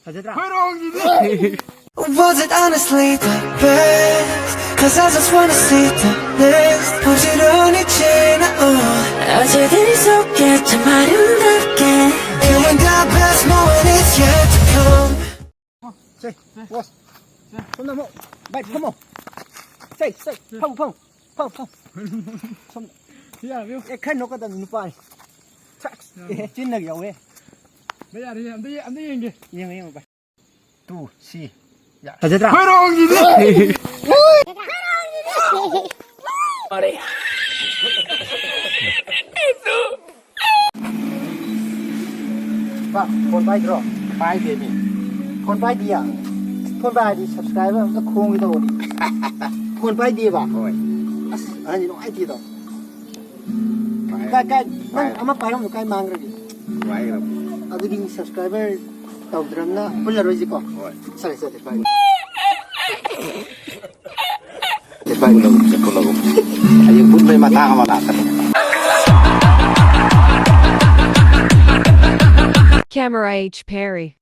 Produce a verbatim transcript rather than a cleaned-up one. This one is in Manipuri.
ꯐꯖꯗ꯭ꯔꯥ? Was it honestly the best? Cause I just wanna see the list. 부지런히 지나온 어제들이 속에 참 아름답게. You and the best moment is yet to come. 세, 원. 손 넘어. 말, come on. 세, 세. 펑, 펑. 펑, 펑. 손. 야, 매워. 에, 칸 놓고 다 눈빠. 탁. 예, 찐나게 왜? 나 야, 야, 안 돼, 안 돼, 이게. 예, 예, 봐. 두, 시. 야. 다 되더라. ꯄꯥ, ꯐꯣꯟ ꯄꯥꯏꯗ꯭ꯔꯣ? ꯄꯥꯏꯗꯦꯃꯤ꯫ ꯐꯣꯟ ꯄꯥꯏꯗꯤꯌꯥ? ꯐꯣꯟ ꯄꯥꯏꯔꯗꯤ ꯁꯕꯁꯀ꯭ꯔꯥꯏꯕꯔ ꯑꯝꯇ ꯈꯣꯡꯒꯦ ꯇꯧꯕꯅꯤ꯫ ꯐꯣꯟ ꯄꯥꯏꯗꯦꯕ? ꯍꯣꯏ꯫ ꯑꯁ, ꯑꯍꯟꯁꯤ ꯅꯨꯡꯉꯥꯏꯇꯦꯗꯣ꯫ ꯀꯥꯏ, ꯀꯥꯏ, ꯅꯪ ꯑꯃ ꯄꯥꯏꯔꯝꯕꯗꯣ ꯀꯥꯏ ꯃꯥꯡꯈ꯭ꯔꯒꯦ? ꯋꯥꯏꯔꯝ꯫ ꯑꯗꯨꯗꯤ ꯁꯕꯁꯀ꯭ꯔꯥꯏꯕꯔ ꯇꯧꯗ꯭ꯔꯝꯅ ꯄꯨꯜꯂꯔꯣꯏꯁꯤꯀꯣ? ꯍꯣꯏ꯫ ꯆꯠꯂꯦ, ꯆꯠꯂꯦ, ꯄꯥꯏ꯫ ꯄꯨꯜꯂꯒꯨꯝ ꯆꯠ ꯄꯨꯜꯂꯒꯨꯝ꯫ ꯍꯌꯦꯡ ꯄꯨꯟꯕꯩ ꯃꯇꯥꯡ ꯑꯃ ꯂꯥꯛꯀꯅꯤ꯫ Camera H Perry.